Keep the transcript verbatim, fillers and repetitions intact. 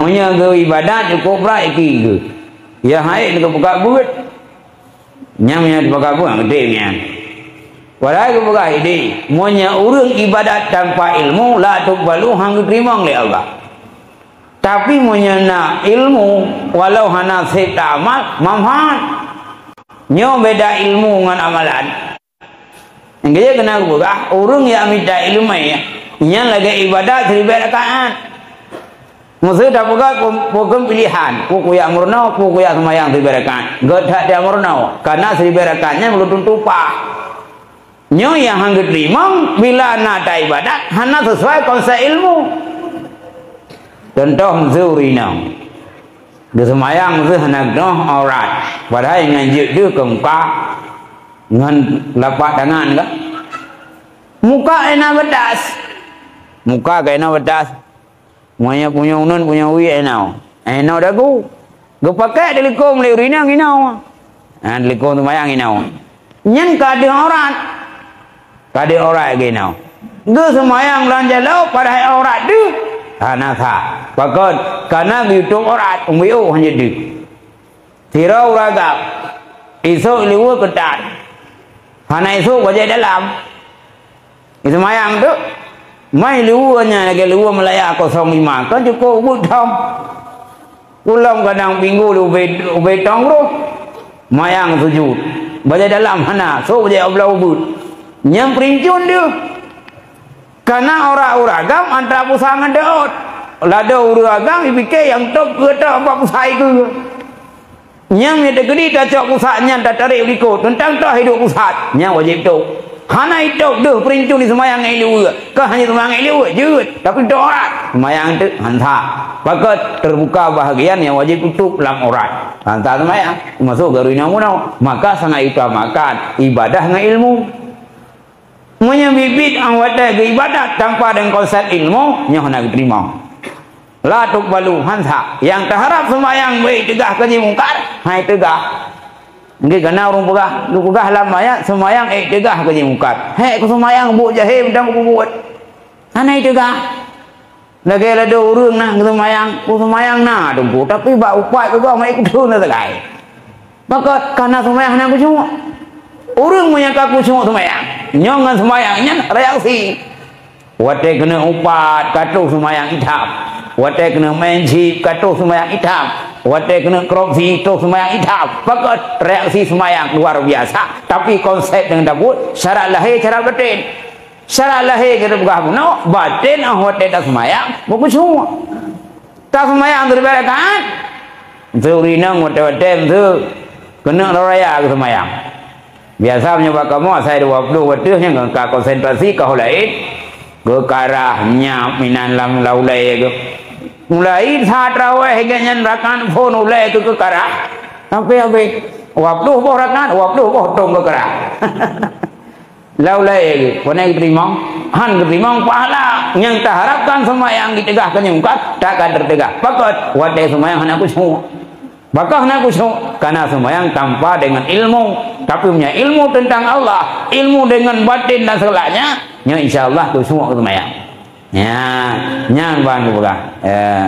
Meunyoe geu ibadat cukôp brat iki geu. Ya hai geupeugah buet. Nyang meunyoe teupeugah buet geude nyan. Padahai geupeugah ideh, meunyoe ureuëng ibadat tanpa ilmu, la tuqbalu, han geuteurimong lé Allah. Tapi meunyoe na ilmu, walau hana sép taamal, manfaat. Nyoe beda ilmu ngon amalan. Nyang keu keunan geupeugah, ureuëng nyang mita iéleumé, nyan lagée ibadat siribée rakaat. Meuseu tapeugah peue-, peue piléhan, peue kuyak meurunoe, peue kuyak seumayang siribée rakaat. Gét that jak meurunoe, kareuna siribée rakaat nyan belum tentu paih. Nyoe nyang han geuteurimong bila na ta ibadat hana sesuai konsep ilmu. Contoh meuseu ureuëng inong. Geuseumayang meuseu hana geunoh aurat, padahai ngon jeuet deuh keu muka ngon lapak tangan ka. Muka ena beutas. Muka ka ena beutas. Meunyoe punyueng uneun punyueng wie ena. Ena dagu. Geupakée dilikong lé ureuëng inong inoe. Ha, dilikong seumayang inoe. Nyan ka deuh aurat. Ka deuh aurat geunoe. Geuseumayang lam jaloe padahai aurat deuh. Hana sah. Pakon? Kareuna geuyue tôp aurat, umbiyôh hana deuh. Sidroe ureuëng agam, isôk iluweue keutat. Hana isôk bajée dalam. Iseumayang tu, mai luweue nyan lagée luweue meulaya kosong lima, kan cukôp ubit thom. Ulôn kadang minggu ubé, ubé tông roh. Mayang sujud. Bajée dalam hana, sôk bajée ublah ubit. Nyang peurincut deuh. Kareuna aurat ureuëng agam antara pusat ngon deuot. Ladôm ureuëng agam jipike nyang tôp keu tôp bak pusat keue. Nyang meunyoe teukeudi tacok pusat nyan tatarek u likot, teuntang toh hidup pusat, nyan wajéb tôp. Hana itôp deuh peurincut seumayang ngon iluweue, ka hana seumayang ngon iluweue, jeuet, tapi tôp aurat. Seumayang teuk han sah. Pakon? Teubuka bahagian nyang wajéb tutôp lam aurat. Han sah seumayang, masôk geurunoe bunoe. Maka sangat utamakan ibadah ngon ilmu. Meunyoe biet-biet watée geuibadat tanpa deungon konsep ilmu, nyoe hana geuteurimong. La tuqbalu, han sah. Nyang teuharab seumayang beu teugah keu jimungkar, hai teugah. Nggih, kana ureuëng peugah, geupeugah lam ayat seumayang ék teugah keu jimungkar. Hék keu seumayang buet jahé dan buet. Hana teugah. Lagée ladôm ureuëng na geuseumayang, geuseumayang na teungku, tapi bak upat geugoh meuikut na sagai. Maka kana seumayang hana khusyuk. Ureuëng meunyoe ka khusyuk seumayang, nyoe ngon seumayang nyan reaksi. Watée keuneuk upat ka troh seumayang itam. Watée keuneuk main chip ka troh seumayang itam. Watée keuneuk korupsi troh seumayang itam. Maka reaksi seumayang luar biasa. Tapi konsep nyang tabuet syarat lahé, syarat batin. Syarat lahé geupeugah bunoe, batin óh watée taseumayang, meukusyuk. Taseumayang siribée rakaat. Meuseu ureuëng inong watée-watée meuseu keuneuk raya geuseumayang. Biasa meunyoe bak kamoe asai dua ploh watée nyan ka konsentrasi ka ho laén. Geukarah nyap inan lam laulée geuh. Mulai saat rawéh geuh nyan rakan phon ulée keu geukarah. Sampai habéh. Dua ploh boh rakaat, dua ploh boh tong geukarah. Laulée geuh, pane geuteurimong? Han geuteurimong pahala. Nyang taharapkan seumayang geuteugah keu nyungkat, takkan teuteugah. Pakon? Watée seumayang hana khusyuk. Pakon hana khusyuk? Karena seumayang tanpa dengan ilmu. Tapi punya ilmu tentang Allah, ilmu dengan batin dan segalanya, nyoe insya Allah khusyuk seumayang. Ya, nyan ban geupeugah. Ya.